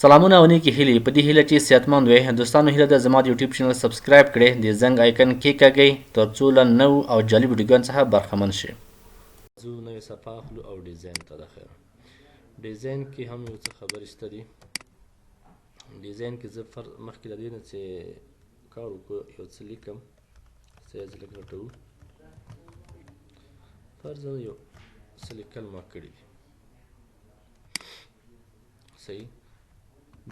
سلامونه او نیکی هیلې په دې هیله چې صحتمند وئ. دوستانو هیله ده زما د یوټیوب چینل subscribe کړئ، د زنګ icon کیکاږئ ترڅو له نوو او جالب ویډیوګانو څخه برخمن شئ. ځو نوې صفحه اخلو او ډیزاین ته داخل. ډیزاین کې هم یو څه خبرې شته دي. ډیزاین کې زه فرض مخکې له دې نه چې کار وکړو یو څه لیکم، سایز لږ غټوو. فرضاً یو څه لیکل ما کړي دي، صحیح.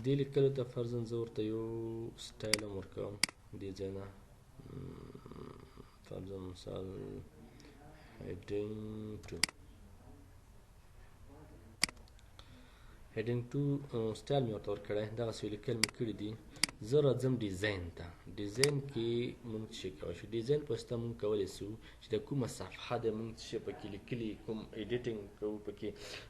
دې لیکلو ته فرضاً زه ورته یو سټایل هم ورکوم دې ځای نه، فرضاً مثال heading 2، heading 2 سټایل مې ورته ورکړی. دغسې لیکل مې کړي دي. زه راځم ډیزاین ته. ډیزاین کې مونږ څه شی کولی شو؟ ډیزاین په واسطه مونږ کولی شو چې د کومه صفحه ده مونږ څه شی پکې لیکلي، کوم editing کوو پکې،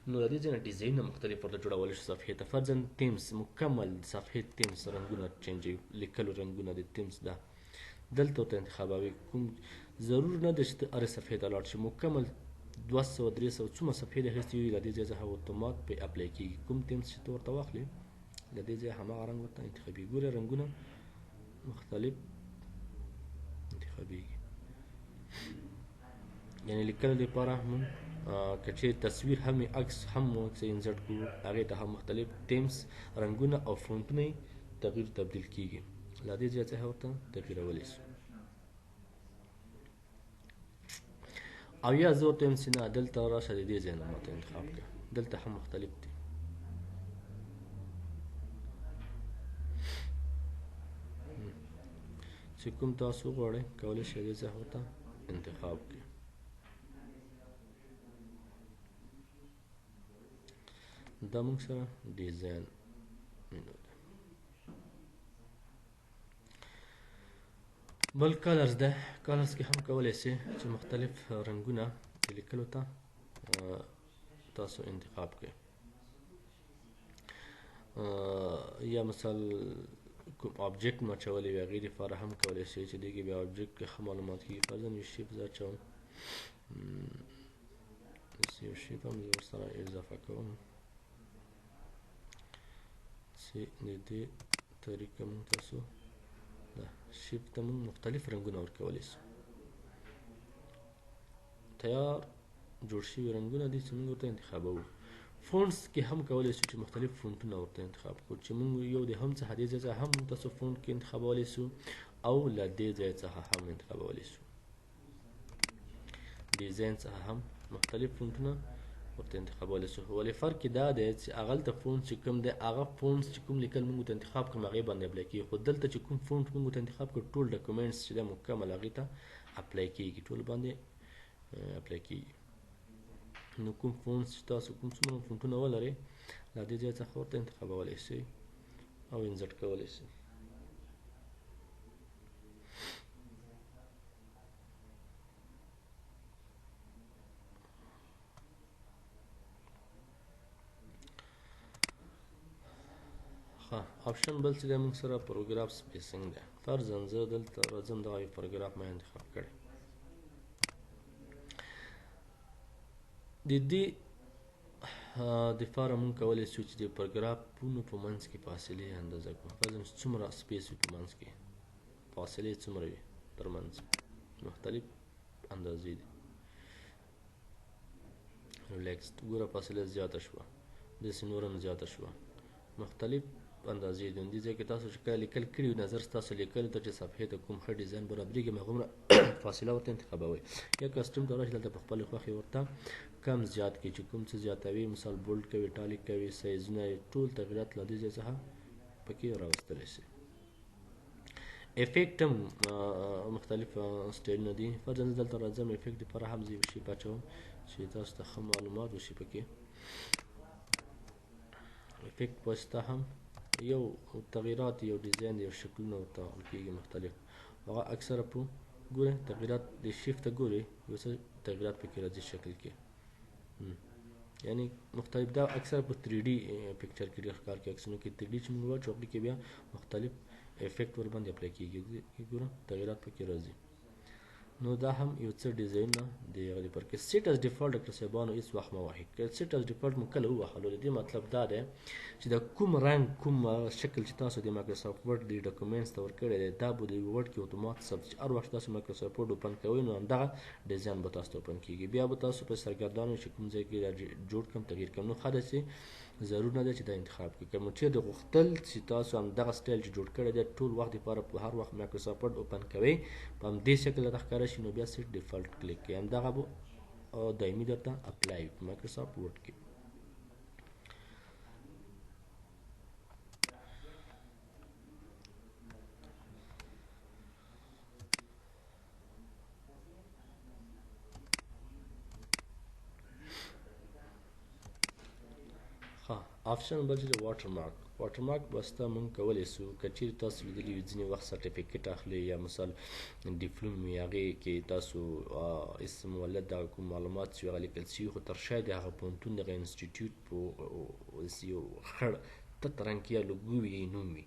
نو د دې ځای نه ډیزاینونه مختلف ورته جوړولی شو صفحې ته. فرضاً themes، مکمل صفحې themes رنګونه چینجوي، لیکلو رنګونه د themes ده دلته ورته انتخابوي. کوم ضرور نه ده چې ته هرې صفحې ته لاړ شې، مکمل 200 300 څومره صفحې دې اخیستې وي له دې ځای څخه اتومات پرې apply کېږي. کوم themes چې ته ورته واخلې له دې ځایه هماغه رنګ ورته انتخابېږي. ګوره رنګونه مختلف انتخابېږي. یعنې لیکلو لپاره مونږ که چېرې تصویر هم وي، عکس هم مو څه insert کړو، هغې ته هم مختلف themes رنګونه او فونټونه یې تغییر تبدیل کېږي. له دې ځای څخه ورته تغییرولی شو. او یا زه ورته وایم چې نه دلته راشه د دې ځای نه ماته انتخاب کړه، دلته هم مختلف دي. چې کوم تاسو غواړئ کولی شئ دې ځای ورته انتخاب کړئ. دا موږ سره ډیزاین مینو ده. بل colors ده. colors کې هم کولی شئ چې مختلف رنګونه د لیکلو ته تاسو انتخاب کړئ. یا مثال کوم object مو اچولی وي هغې دپاره هم کولی شئ چې دې کې بیا object کې ښه معلومات کېږي. فرضاً یو shape زه اچوم، داسې یو shape هم زه ورسره اضافه کوم چې د دې طریقه مونږ تاسو دا shape ته مونږ مختلف رنګونه ورکولی شو. تیار جوړ شوي رنګونه دي چې مونږ ورته انتخابوو. fonts کې هم کولی شو چې مختلف فونټونه ورته انتخاب کړو، چې مونږ یو د هم څخه دې ځای څخه هم تاسو font کې انتخابولی شو او له دې ځای څخه هم انتخابولی شو. ډیزاین څخه هم مختلف فونټونه ورته انتخابولی شو. ولې فرق یې دا دی چې هغلته font چې کوم دی هغه fonts چې کوم لیکل مونږ ورته انتخاب کړم هغې باندې apply کېږي، خو دلته چې کوم font مونږ ورته انتخاب کړو ټول documents چې دی مکمل هغې ته apply کېږي، ټول باندې apply کېږي. نو کوم fonts چې تاسو کوم څومره فونټونه ولرئ له دې ځای څخه ورته انتخابولی شئ او insert کولی شئ. ښه option بل څه دی موږ سره paragraph spacing دی. فرضاً زه دلته راځم دغه یو پروګراف ما انتخاب کړی. د دې دپاره موږ کولی شو چې د پروګرافونو په منځ کې فاصلې اندازه کړو. فرضاً چې څومره space وي په منځ کې، فاصلې څومره وي تر منځ، مختلف اندازې دي. ریلیکسډ ګوره فاصله زیاته شوه، داسې نور هم زیاته شوه، مختلف اندازې دي. دې ځای کې تاسو چې کله لیکل کړي وي نظر ستاسو لیکلو ته چې صفحې ته کوم ښه ډیزاین برابرېږي هغومره فاصله ورته انتخابوئ. یا custom ته راشي دلته په خپلې خوښې ورته کم زیات کړي چې کوم څه زیاتوي، مثال bold کوي، italic کوي، سایزونه یې ټول تغیرات له دې ځای څخه پکې راوستلی شي. effect هم مختلف سټایلونه دي. فرضاً زه دلته راځم effect دپاره هم زه یو shape اچوم چې تاسو ته ښه معلومات وشي پکې. effect په واسطه هم یو تغیرات، یو ډیزاین، یو شکلونه ورته کېږي مختلف. هغه اکثره په ګورئ تغیرات د shape ته ګورئ یو څه تغیرات پکې راځي شکل کې، یعنی مختلف. دا اکثره په 3D picture کې ډېر ښکار کوي، عکسونو کې 3D چې موږ واچو هغې کې بیا مختلف effect ورباندې apply کېږي. ګوره تغیرات پکې راځي. نو دا هم یو څه ډیزاینونه دی هغه پر کې. set as default ډاکټر صاحبانو هیڅ وخت مه وهئ. که set as default مو کله ووهلو، د دې مطلب دا دی چې د کوم رنګ کوم شکل چې تاسو د Microsoft Word د documents ته ورکړی دی، دا به د Word کې اتومات ثبت شي. هر وخت تاسو Microsoft Word open کوئ نو همدغه ډیزاین به تاسو ته open کیږي. بیا به تاسو په سرګردان چې کوم ځای کې جوړ کړم تغییر کړم. نو ښه ده چې ضرور نه ده چې دا انتخاب کړئ. که مو چېرې غوښتل چې تاسو همدغه سټایل چې جوړ کړی دی ټول وخت دپاره په هر وخت Microsoft Word open کوئ په همدې شکل درته ښکاره شي، نو بیا set default کلیک کړئ، همدغه به دایمي درته apply وي په Microsoft Word کې. ښه option بل چې watermark. watermark واسطه مونږ کولی سو که چیرې تاسو لیدلي وي ځینې وخت certificate اخلي یا مثال دیپلوم وي، هغې کې تاسو اسم ولد دغه کوم معلومات چې هغه لیکل سوي، خو تر شا د هغه پوهنتون دغه انسټیټیوټ په یو خړ تت رنګ کې یا لوګو وي یا نوم وي،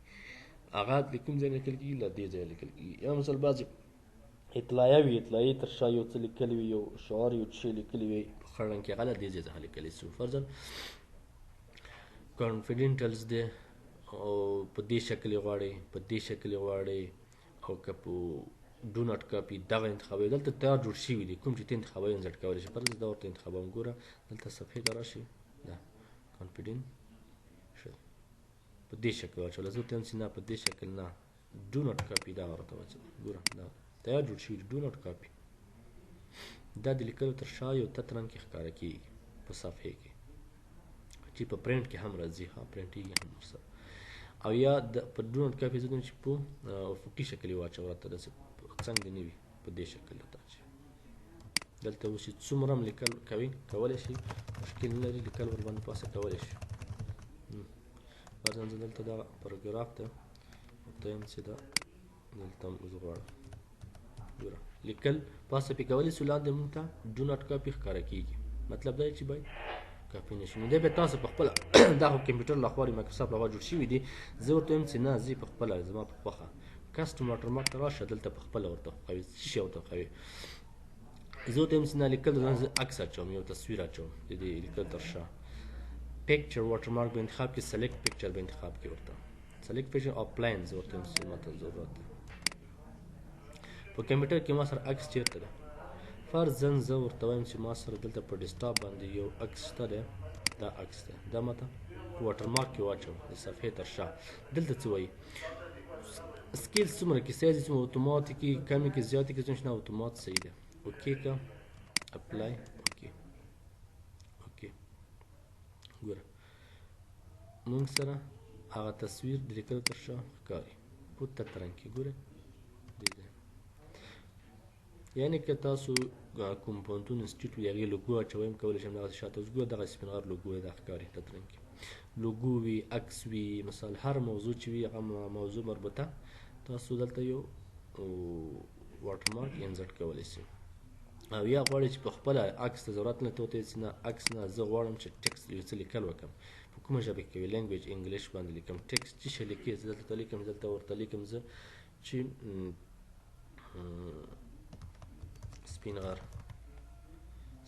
هغه د کوم ځای لیکل کېږي؟ له دې ځایه لیکل کېږي. یا مثال بعضې اطلاعیه وي، اطلاعیې تر شا یو څه لیکلي وي، یو شعار یو څه لیکلي وي په خړ رنګ کې، هغه له دې ځای څخه لیکلی سو. فرضاً confidential دی او په دې شکل یې غواړئ، په دې شکل یې غواړئ، او که په do not copy دغه انتخابوي، دلته تیار جوړ شوي دي کوم چې ته انتخابوي insert کولی شي. فرض دا ورته انتخابوم، ګوره دلته صفحې ته راشي، دا confidential په دې شکل واچوله. زه ورته وایم چې نه په دې شکل نه، do not copy دا ورته واچوه. ګوره دا تیار جوړ شوي دي، do not copy. دا د لیکلو تر شا یو تت رنګ کې ښکاره کېږي په صفحې کې، چې په پرنټ کې هم راځي، ها پرنټ یې هم ورسره. او یا د په do not copy زه چې په افقي شکل یې واچوه راته، داسې څنګه دې نه وي په دې شکل راته اچوي. دلته اوس چې څومره هم لیکل کوي کولی شي، مشکل نه لري، لیکل ورباندې پاسه کولی شي. فرضاً زه دلته دا پاراګراف دی ورته وایم چې دا دلته هم اوس غواړم، ګوره لیکل پاسه پې کولی شو، لاندې مونږ ته do not copy ښکاره کېږي. مطلب دا دی چې باید کاپي نه شي. نو دی بیا تاسو په خپله دا خو کمپیوټر لخوا د مایکروسافټ لخوا جوړ شوي دي، زه ورته وایم چې نه زه په خپله زما په خوښه custom watermark ته راشه، دلته په خپله ورته خوښوي څه شی ورته خوښوي. زه ورته وایم چې نه لیکل زه عکس اچوم، یو تصویر اچوم د دې لیکل تر شا. picture watermark به انتخاب کړي، select picture به انتخاب کړي، ورته select picture او پلان زه ورته وایم چې ماته ضرورت دی. په کمپیوټر کې ما سره عکس چېرته دی؟ فرضاً زه ورته وایم چې ما سره دلته په desktop باندې یو عکس شته دی، دا عکس دی، دا ماته په watermark کې واچوه د صفحې تر شا. دلته څه وایي؟ scale څومره کې، سایز څومره، اتومات کې کمې کې زیاتې کې څومره، نه اتومات صحیح دی. okay که apply، okay okay. ګوره مونږ سره هغه تصویر د لیکلو تر شا ښکاري په تت رنګ کې. ګوره دې ځای، یعنی که تاسو کوم پوهنتون انسټیټیوټ وي هغې لوګو اچوئ هم کولی شئ همدغسې شاته. اوس ګوره دغه سپین غر لوګو یې دا ښکاري تت رنګ کې، لوګو وي، عکس وي، مثال هر موضوع چې وي هغه موضوع مربوطه تاسو دلته یو watermark insert کولی شئ. او یا غواړئ چې په خپله عکس ته ضرورت نه، ته ورته وایې چې نه عکس نه، زه غواړم چې text یو څه لیکل وکړم، په کومه ژبه کې کوي، language English باندې لیکم، text څه شی لیکي زه دلته لیکم، دلته ورته لیکم زه چې سپین غر،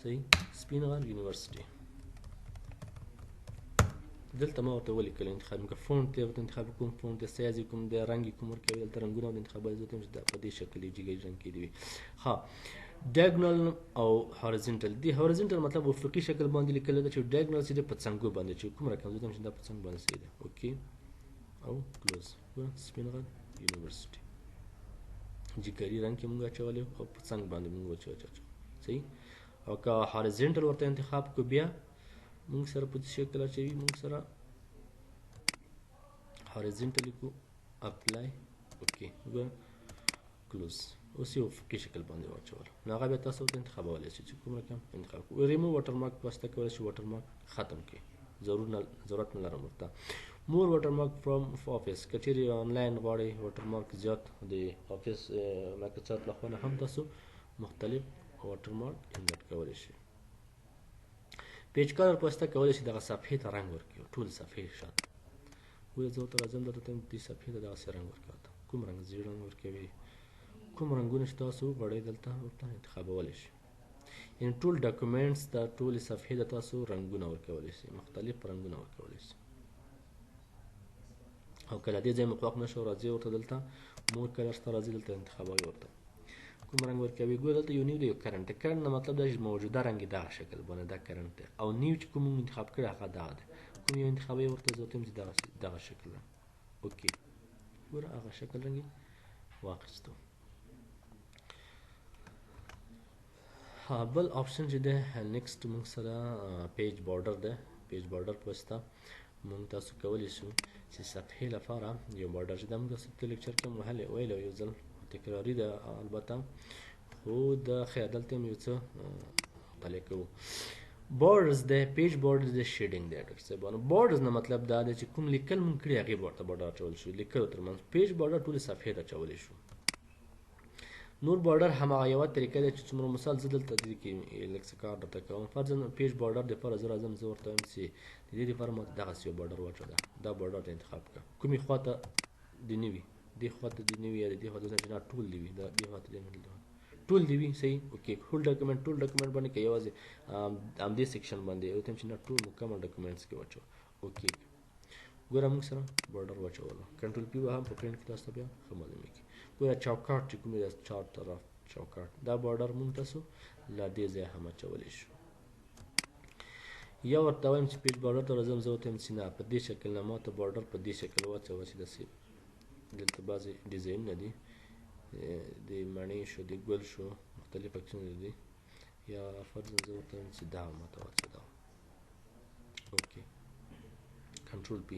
صحیح، سپین غر university. دلته ما ورته ولیکل انتخاب که font دی ورته انتخاب کوم، font دی، سایز یې کوم دی، رنګ یې کوم ورکوي، دلته رنګونه ورته انتخابوي، زه ورته وایم چې دا په دې شکل یې جګی رنګ کې دی وي. ښه diagonal او horizontal دی. horizontal مطلب افقي شکل باندې لیکل ده، چې diagonal چې دی په څنګو باندې چې کوم رقم، زه ورته وایم چې دا په څنګ باندې صحیح ده. okay او close. ګوره سپین غر university جګری رنګ کې مونږ اچولی او په څنګ باندې مونږ واچوه، صحیح. او که horizontal ورته انتخاب کو بیا مونږ سره په دې شکل اچوي، مونږ سره horizontal کو apply، okay ګوره close. اوس یو افقي شکل باندې واچول، نو هغه بیا تاسو ورته انتخابولی شئ چې کوم رقم انتخاب کړو. ریمو واټرمارک په واسطه کولی شئ watermark ختم کړئ، ضرورت نه لرم ورته. more watermark from Office، که چیرې آنلاین غواړئ watermark زیات د Office Microsoft لخوا نه هم تاسو مختلف watermark insert کولی شئ. page color په واسطه کولی شئ دغه صفحې ته رنګ ورکړي، ټول صفحې شاته. ګوره زه ورته راځم، دلته ته دې صفحې ته دغسې رنګ ورکوه، کوم رنګ؟ زیړ رنګ ورکوي، کوم رنګونه چې تاسو وغواړئ دلته ورته انتخابولی شئ. یعنی ټول documents ته، ټولې صفحې ته تاسو رنګونه ورکولی شئ، مختلف رنګونه ورکولی شئ. او که له دې ځای مو خوښ نه شو، راځئ ورته دلته more colors ته راځئ، دلته انتخابوئ ورته کوم رنګ ورکوي. ګوره دلته یو new دی، یو current دی. current نه مطلب دا چې موجوده رنګ یې دغه شکل باندې دا current دی، او new چې کوم انتخاب کړی هغه دغه دی. کوم یو انتخابوي ورته زه ورته وایم چې دغه شکل رنګ. okay، ګوره هغه شکل رنګ یې واخیستو. بل option چې دی next موږ سره page border دی. page border په واسطه موږ تاسو کولی شو چې صفحې لپاره یو border چې دا موږ تاسو ته lecture کې هم ویلی یو ځل، تکراري ده البته، خو د خیر دلته هم یو څه مطالعه کوو. borders دی، page borders دی، shading دی ډاکټر صاحبانو. borders نه مطلب دا دی چې کوم لیکل موږ کړي هغې به ورته border اچول شو، لیکلو ترمنځ. page border ټولې صفحې ته اچولی شو. نور border هماغه یوه طریقه ده چې څومره مثال زه دلته دې کې لږ څه کار درته کوم. فرضاً page border دپاره زه راځم، زه ورته وایم چې د دې دپاره ما ته دغسې یو border واچوه، دا border ته انتخاب کړه، کومې خوا ته دې نه وي، دې خوا ته دې نه وي، یا د دې خوا ته چې نه ټول دې وي، دا دې خوا ته دې نه وي، ټول دې وي، صحیح. okay، ټول document، ټول document باندې که یوازې همدې section باندې ورته وایم چې نه ټول مکمل documents کې واچوه. okay، ګوره موږ سره border واچولو. control P به هم په پرنټ کې تاسو ته بیا ښه معلومېږي. ګوره چوکاټ چې کوم دی، چار طرف چوکاټ، دا border موږ تاسو له دې ځایه هم اچولی شو. یا ورته وایم چې page border ته راځم، زه ورته وایم چې نه په دې شکل نه، ما ته border په دې شکل واچوه چې داسې دلته بعضې ډیزاینونه دي، د مڼې شو، د ګل شو، مختلف عکسونه دي. یا فرضاً زه ورته وایم چې دا ما ته واچوه، دا. okay، control P،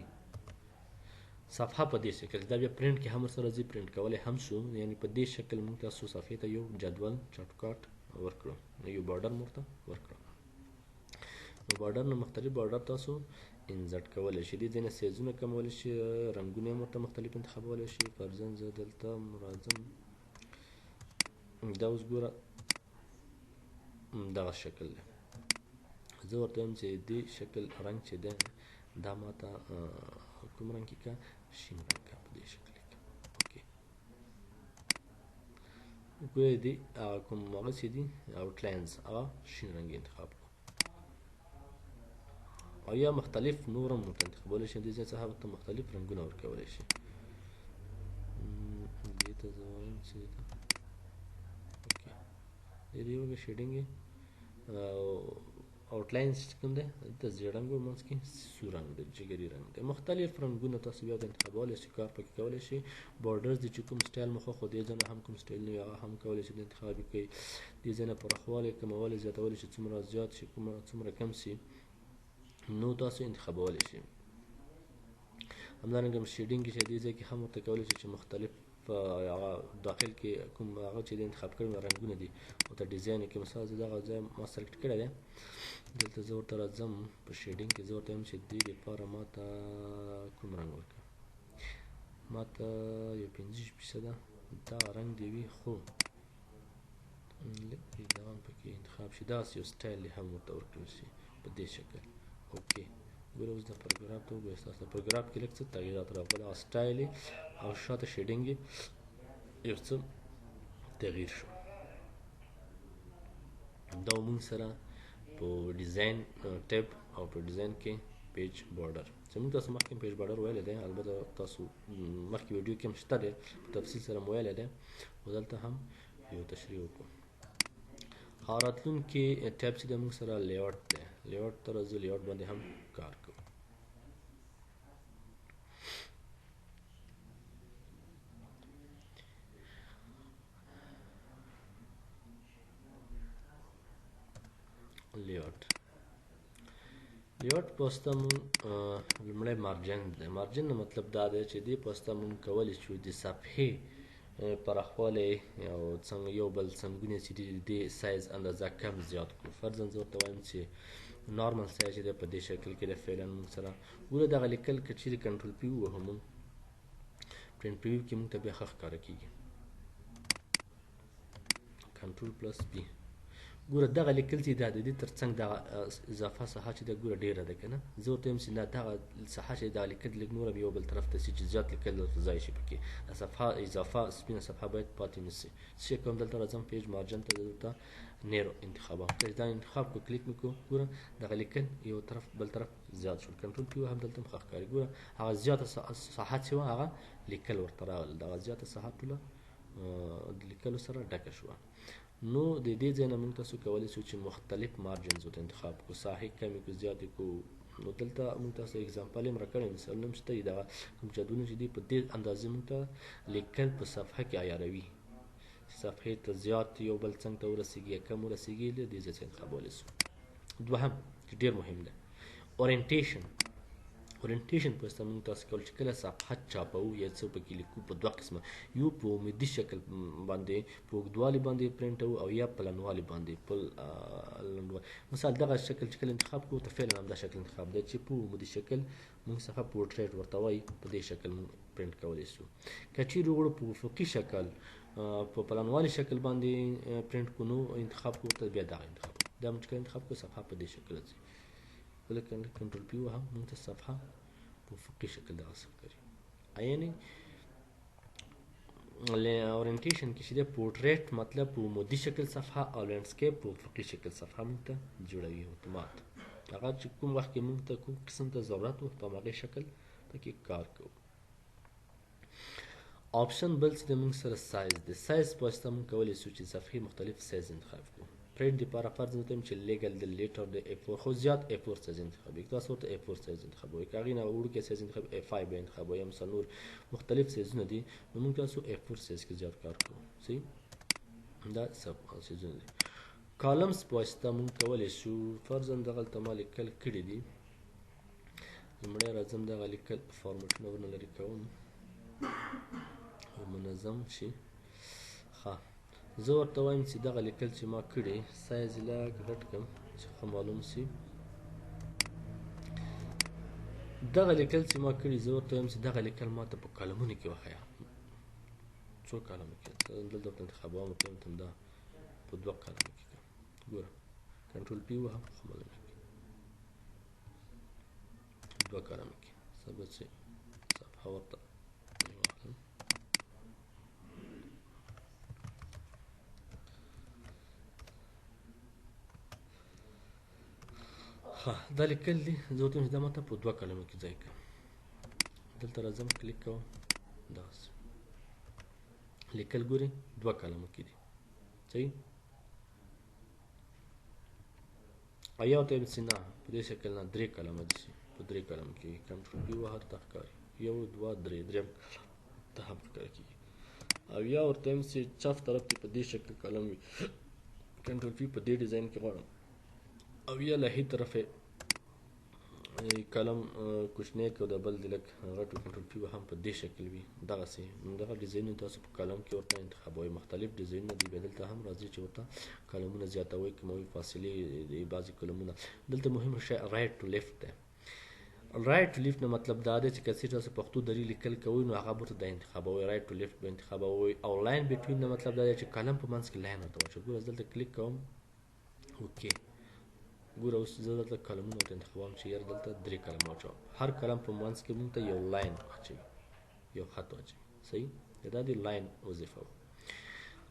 صفحه په دې شکل دا بیا پرنټ کې هم ورسره ځي، پرنټ کولی هم شو. یعنی په دې شکل موږ تاسو صفحې ته یو جدول چوکاټ ورکړو، یو border مو ورته ورکړو. نو border نه مختلف border تاسو insert کولی شئ، دې ځای نه سایزونه کمولی شئ، رنګونه هم ورته مختلف انتخابولی شئ. فرضاً زه دلته راځم، دا اوس ګوره دغه شکل دی، زه ورته وایم چې دې شکل رنګ چې دی دا ما ته کوم رنګ کې که شین رنګ که په دې شکل کې. okay، ګوره دې هغه کوم هغه چې دي outlines هغه شین رنګ انتخاب کړو، او یا مختلف نور هم ورته انتخابولی شي. دې ځای څخه ورته مختلف رنګونه ورکولی شي. دې ته زه وایم چې دې ته okay، دې دې وګوره shading یې outlines چې کوم دی دلته زیړ رنګ و، منځ کې سور رنګ دی، جګري رنګ دی. مختلف رنګونه تاسو بیا انتخابولی شئ، کار پکې کولی شئ. borders دي چې کوم سټایل مو خوښ و، دې ځای نه هم کوم سټایل نه وي هغه هم کولی شئ انتخاب یې کړئ. دې ځای نه پراخوالی کمولی زیاتولی شئ، څومره زیات شي څومره کم شي نو تاسو انتخابولی شئ. همدارنګه shading کې چې دې ځای کې هم ورته کولی شئ چې مختلف هغه داخل کې کوم هغه چې انتخاب کړي رنګونه دي ورته design کې. مثلا زه دغه ځای ما select کړی دی، دلته زه ورته راځم په shading کې، زه ورته وایم چې دې لپاره ما ته کوم رنګ ورکړه، ما ته یو 25% دا رنګ دی وي، خو لږ دا هم پکې انتخاب شي، داسې یو سټایل هم ورته ورکړل شي په دې شکل. okay، ګوره اوس د پروګراف ته وګورئ، ستاسو پروګراف کې لږ څه تغییرات راغلل، هغه سټایل او شاته shading یې یو څه تغییر شو. دا موږ سره په design tab او په design کې page border چې موږ تاسو مخکې page border ویلی دی، البته تاسو مخکې ویډیو کې هم شته دی په تفصیل سره مو ویلی دی، خو دلته هم یو تشریح وکړو. او راتلونکي tab چې د موږ سره layout دی، layout ته راځو، layout باندې هم کار کوو. layout layout په واسطه مونږ لومړی margin دی. margin نه مطلب دا دی چې دې په واسطه مونږ کولی شو د صفحې پراخوالی او څنګه یو بل څنګونه چې دي د دې سایز اندازه کم زیات کړو. فرضاً زه ورته وایم چې normal size چې دی په دې شکل کې دی فعلا مونږ سره. ګوره دغه لیکل که چیرې control P ووهو مونږ print preview کې مونږ ته بیا ښه ښکاره کېږي. control plus P، ګوره دغه لیکل چې دا د دې ترڅنګ دغه اضافه ساحه چې ده ګوره ډېره ده که نه. زه ورته وایم چې نه، دغه ساحه چې دغه لیکل لږ نور هم یو بل طرف ته سي چې زیات لیکل درته ځای شي پکې. دا صفحه اضافه سپینه صفحه باید پاتې نه سي. څه کوم، دلته راځم page margin ته، دلته narrow انتخابوم. کله چې دا انتخاب کړو کلیک مې کړو، ګوره دغه لیکل یو طرف بل طرف زیات شول. control P هم دلته هم ښه ښکاري. ګوره هغه زیاته ساحه چې وه هغه لیکل ورته راغله، دغه زیاته ساحه ټوله د لیکلو سره ډکه شوه. نو د دې ځای نه موږ تاسو کولی شو چې مختلف margins ورته انتخاب کړو، ساحې کمې کړو زیاتې کړو. نو دلته موږ تاسو example هم راکړی، مثالونه هم شته. دغه کوم جدولونه چې دي په دې اندازې موږ ته لیکل په صفحه کې عیاروي، صفحې ته زیات یو بل څنګ ته ورسیږي یا کم ورسیږي، له دې ځای څخه انتخابولی شو. دوهم چې ډېر مهم دی orientation. orientation په واسطه موږ تاسو کول چې کله صفحه چاپوو یا څه پکې لیکو په دوه قسمه، یو په عمودي شکل باندې په اوږدوالي باندې پرنټوو او یا په لنډوالي باندې په لنډوالي. مثال دغه شکل چې کله انتخاب کړو ته فعلا همدا شکل انتخاب دی چې په عمودي شکل موږ صفحه پورټریټ ورته وایي، په دې شکل موږ پرنټ کولی شو. که چیرې وغواړو په افقي شکل په پلنوالي شکل باندې پرنټ کړو نو انتخاب کړو ته بیا دغه انتخاب کړو. دا موږ چې کله انتخاب کړو صفحه په دې شکل راځي. کله control P وهم موږ ته صفحه په افقي شکل دغه څه ښکاري. یعنې orientation کې چې دی پورټریټ مطلب په عمودي شکل صفحه او landscape په افقي شکل صفحه موږ ته جوړوي اتومات. هغه چې کوم وخت کې موږ ته کوم قسم ته ضرورت و په هماغې شکل پکې کار کوو. option بل چې د موږ سره سایز دی. سایز په واسطه موږ کولی شو چې صفحې مختلف سایز انتخاب کړو. پرنټ دپاره فرض وکړم چې legal د letter د A4، خو زیات A4 سایز انتخابوي. تاسو ورته A4 سایز انتخابوئ، که هغې نه وړوکی سایز انتخاب A5 به انتخابوئ یا مثلا نور مختلف سایزونه دي. نو موږ تاسو A4 سایز کې زیات کار کوو. صحیح، دا سایزونه دي. columns په واسطه موږ کولی شو فرضاً دغلته ما لیکل کړي دي. لومړی راځم دغه لیکل فارمټونه ورنه لرې کوم او منظم شي. ښه، زه ورته وایم چې دغه لیکل چې ما کړي سایز یې لږ غټ کړم چې ښه معلوم شي. دغه لیکل چې ما کړي زه ورته وایم چې دغه لیکل ما ته په کالمونو کې وښیه، څو کالمو کې. دلته ورته انتخابوم، ورته وایم دا په دوه کالمو کې کړم. ګوره control P وهم ښه معلوم کړي دوه کالمو کې. سبا چې صفحه ورته واخلم. ښه، دا لیکل دي. زه ورته وایم چې دا ما ته په دوه کالمو کې ځای کړم. دلته راځم کلیک کوم، دغسې لیکل ګوري دوه کالمو کې دي. صحیح، او یو ته وایم چې نه په دې شکل نه درې کالمه دي شي، په درې کالم کې control P وهه ته ښکاري یو دوه درې، درېیم کالم ته هم ښکاره کېږي. او یا ورته وایم چې چپ طرف کې په دې شکل کالم وي، control P په دې ډیزاین کې غواړم. او یا له هي طرفه کالم کوچنی که د بل د لږ غټ control P به هم په دې شکل وي. دغسې دغه ډیزاینونه تاسو په کالم کې ورته انتخابوئ. مختلف ډیزاینونه دي، بیا دلته هم راځي چې ورته کالمونه زیاتوئ کموئ، فاصلې بعضې کالمونه. دلته مهم شی right to left دی. right to left نه مطلب دا دی چې که چېرې تاسو پښتو دري لیکل کوئ نو هغه به ورته دا انتخابوئ، right to left به انتخابوئ. او line between نه مطلب دا دی چې کالم په منځ کې line ورته واچوئ. ګوره زه دلته کلیک کوم، okay، ګوره اوس زه دلته کالمونه ورته انتخابوم چې یاره دلته درې کالم واچوم. هر کالم په منځ کې مونږ ته یو line واچوي، یو خط واچوي. صحیح، دا د line وظیفه وه.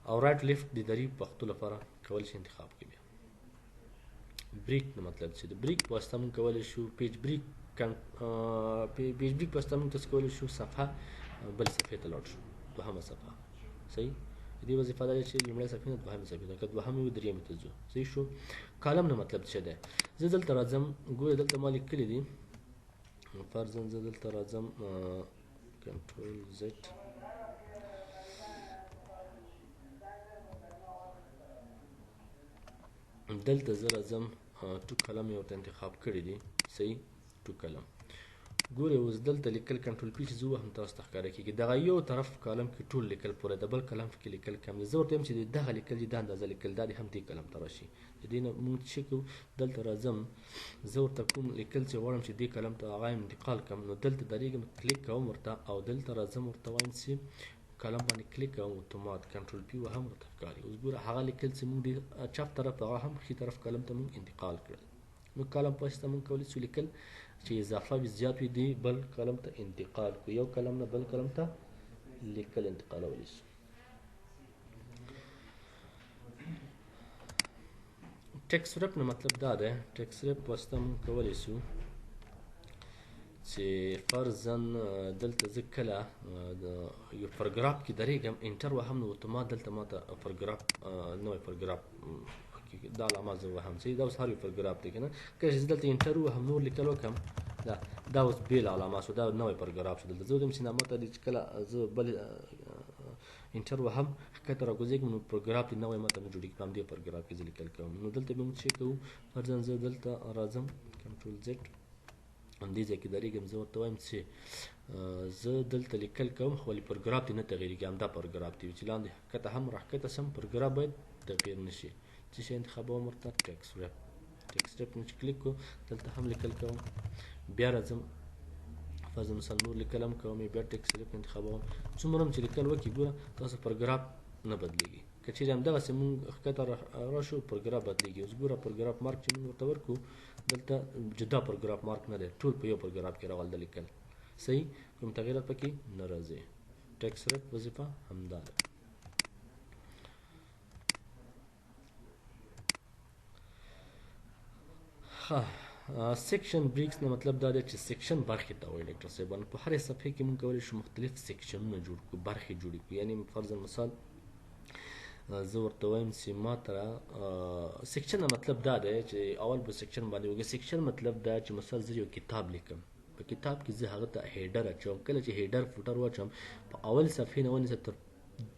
او right left د دري پښتو لپاره کولی شي انتخاب کړي. بیا break نه مطلب چې د break په واسطه مونږ کولی شو page break، page break په واسطه مونږ تاسو کولی شو صفحه بل صفحې ته لاړ شو، دوهمه صفحه. صحیح، دې وظیفه دا ده چې لومړۍ صفحې نه دوهمې صفحې ته، که دوهمې وي درېیمې ته ځو. صحیح شو. کالم نه مطلب څه دی؟ زه دلته راځم، ګوره دلته ما لیکلي دي، فرضاً زه دلته راځم control Z، دلته زه راځم two column یې ورته انتخاب کړي دي. صحیح، two column. ګورئ اوس دلته لیکل control P چې زه وهم تاسو ته ښکاره کېږي. دغه یو طرف کالم کې ټول لیکل پوره ده، بل کالم کې لیکل کم دی. زه ورته وایم چې دغه لیکل دي دا اندازه لیکل دا دې هم دې کالم ته راشي. د دې نه مونږ څه کوو، دلته راځم زه ورته کوم لیکل چې غواړم چې دې کالم ته هغه انتقال کړم، نو دلته درېږم کلیک کوم ورته او دلته راځم ورته وایم چې کالم باندې کلیک کوم، اتومات کنټرول پی وهم ورته ښکاري. اوس ګوره هغه لیکل چې موږ د چپ طرف هغه هم ښي طرف کالم ته موږ انتقال کړل. نو کالم په واسطه موږ کولی شو لیکل چې اضافه وي زیات وي دی بل کالم ته انتقال کړو، یو کالم نه بل کالم ته لیکل انتقالولی شو. text wrap نه مطلب دا دی، text wrap په واسطه موږ کولی شو چې فرضاً دلته زه کله یو پاراګراف کې درېږم enter وهم، نو اتومات دلته ماته پاراګراف نوی پاراګراف دا علامه زه وهم چې دا اوس هر یو پاراګراف دی که نه. کله چې زه دلته enter ووهم نور لیکل وکړم، دا اوس بېل علامه شو، دا نوی پاراګراف شو. دلته زه وایم چې دا ماته دې چې کله زه بل enter وهم ښکته راکوزېږم نو پاراګراف دې نوی ماته نه جوړېږي، په همدې پاراګراف کې زه لیکل کوم. نو دلته به موږ څه کوو، فرضاً زه دلته راځم کنټرول زیډ همدې ځای کې درېږم، زه ورته وایم چې زه دلته لیکل کوم خو ولې پاراګراف دې نه تغیرېږي، همدا پاراګراف دی چې لاندې ښکته هم راښکته شم پاراګراف باید تغیر نه شي. څه شی انتخابوم ورته text wrap، text wrap مې چې کلیک کړو دلته هم لیکل کوم، بیا راځم فرض مثال نور لیکل هم کوم، بیا text wrap انتخابوم. څومره هم چې لیکل وکړي ګوره تاسو پاراګراف نه بدلېږي. که چېرې همدغسې موږ ښکته راشو پاراګراف بدلېږي. اوس ګوره پاراګراف مارک چې موږ ورته ورکړو دلته جدا پاراګراف مارک نه دی، ټول په یو پاراګراف کې راغل د لیکل، صحیح کوم تغیرات پکې نه راځي. text wrap وظیفه همدا ده. ښه section breaks نه مطلب دا دی چې section برخې ته وایي ډاکټر صاحبان. په هرې صفحې کې موږ کولی شو مختلف سیکشنونه جوړ کړو، برخې جوړې کړو. یعنې فرضاً مثال زه ورته وایم چې ما ته section نه مطلب دا دی چې اول به section باندې وګورئ. section مطلب دا چې مثال زه یو کتاب لیکم، په کتاب کې زه هغه ته header اچوم. کله چې header footer واچوم په اول صفحې نه ونیسه تر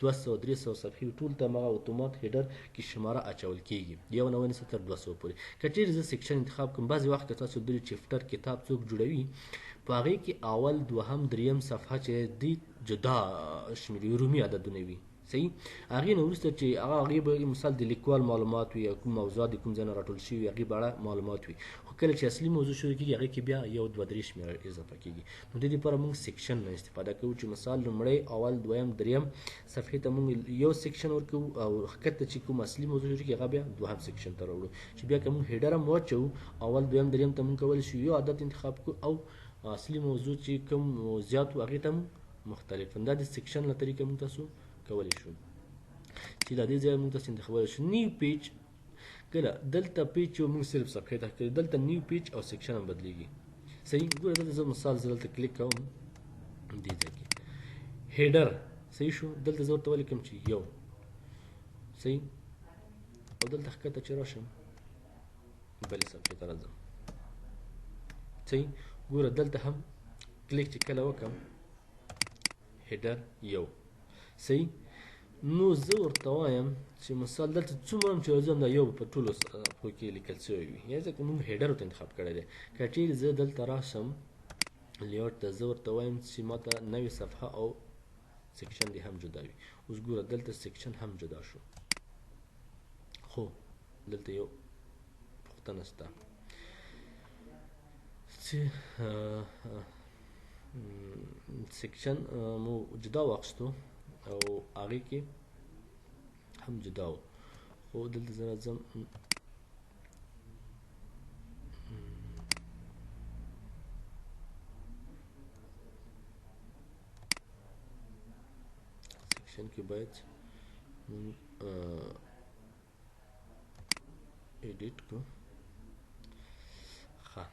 200 300 صفحې ټول ته مغه اتومات header کې شماره اچول کیږي، یو نه ونیسه تر 200 پورې. که چیرې زه section انتخاب کوم، بعضې وخت که تاسو لیدلي chapter کتاب څوک جوړوي په هغې کې اول دوهم دریم صفحه چې دی جدا شمېري رومي عددونه وي، صحیح. هغې نه وروسته چې هغه هغې به مثال د لیکوال معلومات وي یا کوم موضوعات د کوم ځای نه راټول شوي هغې په اړه معلومات وي، خو کله چې اصلي موضوع شروع کېږي هغې کې بیا یو دوه درې شمېره اضافه کېږي. نو د دې لپاره موږ section نه استفاده کوو چې مثال لومړی اول دویم دریم صفحې ته موږ یو section ورکوو او ښکته چې کوم اصلي موضوع شروع کېږي هغه بیا دوهم section ته راوړو، چې بیا که موږ header هم واچوو اول دویم دریم ته موږ کولی شو یو عدد انتخاب کړو او اصلي موضوع چې کوم زیات و هغې ته موږ مختلف. دا د section له طریقې موږ تاسو کولی شو چې د دې ځای موږ تاسو انتخابولی شو. new page کله دلته page یو موږ صرف صفحې ته ښکاري، دلته new page او section هم بدلیږي، صحیح. ګوره دلته زه مثال زه دلته کلیک کوم دې ځای کې header، صحیح شو. دلته زه ورته ولیکم چې یو، صحیح، او دلته ښکته چې راشم بلې صفحې ته راځم، صحیح. ګوره دلته هم کلیک چې کله وکړم header یو، صحیح. نو زه ورته وایم چې مثال دلته څومره هم چې راځم دا یو په ټولو صفحو کې لیکل شوی وي، یعنې ځکه موږ header ورته انتخاب کړی دی. که چیرې زه دلته راشم layout ته، زه ورته وایم چې ما ته نوې صفحه او section دې هم جدا وي. اوس ګوره دلته section هم جدا شو، خو دلته یو پوښتنه شته چې section مو جدا واخیستو او هغې کې هم جدا و، خو دلته زه راځم section کې باید موږ edit کړو. ښه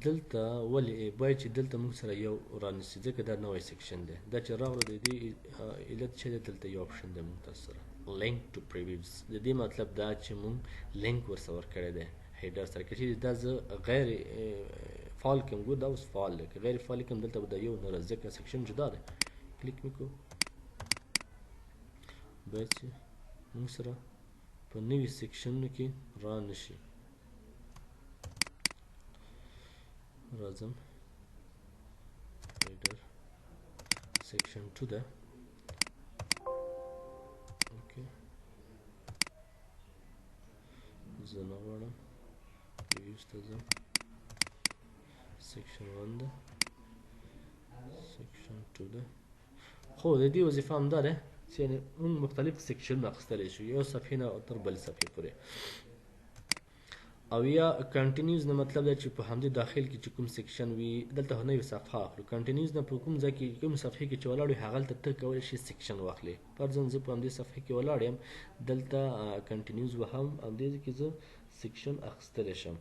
دلته ولې باید چې دلته موږ سره یو رانیسي، ځکه دا نوی section دی. دا چې راغلو د دې علت چې دی دلته یو option دی موږ تاسو سره link to previous. د دې مطلب دا چې موږ لینک ورسره ورکړی دی header سره. که چیرې دا زه غیر فعال کړم، ګور دا اوس فعال دی، که غیر فعال کړم دلته به دا یو نه راځي ځکه section جدا دی. کلیک مې کړو، باید چې موږ سره په نوي سیکشنونو کې را نشي. راځم header section 2 ده، okay زه نه غواړم previous ته ځم، section 1 ده، section 2 ده. خو د دې وظیفه هم دا ده چې یعنی موږ مختلف سیکشنونه اخیستلی شو یو صفحې نه تر بل صفحې پورې. او یا کنټینیوز نه مطلب دا چې په همدې داخل کې چې کوم سیکشن وي، دلته خو نوې صفحه اخلو. کنټینیوز نه په کوم ځای کې، کوم صفحې کې چې ولاړ وي، هغلته ته کولی شي سیکشن واخلې. فرضاً زه په همدې صفحې کې ولاړ یم، دلته کنټینیوز وهم، همدې ځای کې زه سیکشن اخیستلی شم.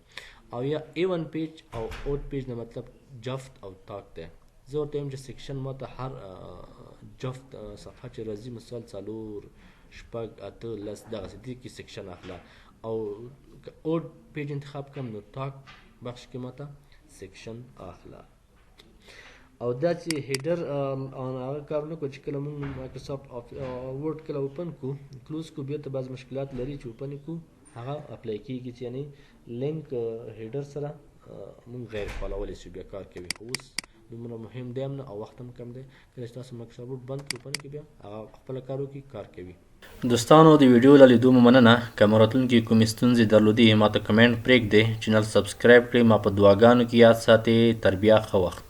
او یا ایون پیج او اوټ پیج نه مطلب جفت او تاک دی. زه ورته وایم چې سیکشن ماته هر جفت صفحه چې راځي، مثال 4، 6، 8، 10، دغسې دې کې سیکشن اخله. او که اوډ پیج انتخاب کړم نو تاک بخش کې ماته سیکشن اخله. او دا چې هیډر هغه کار نه کو چې کله موږ مایکروسافټ ورډ کله اوپن کو کلوز کو، بیا ته بعض مشکلات لري چې اوپن کو هغه اپلای کیږي چې یعنی لینک هیډر سره موږ غیر فعالولی شو، بیا کار کوي. خو اوس دومره مهم دی هم نه او وخت هم کم دی. کله چې تاسو مایکروسافټ ورډ بند کړئ، اوپن کړئ، بیا هغه خپله کار وکړي، کار کوي. دوستانو، د ویډیو له لیدو مو مننه. که مو راتلونکي کومې ستونزې درلودې، ماته کمنټ پرېږدئ. چینل سبسکرایب کړئ. ما په دعاګانو کې یاد ساتئ. تر بیا، ښه وخت.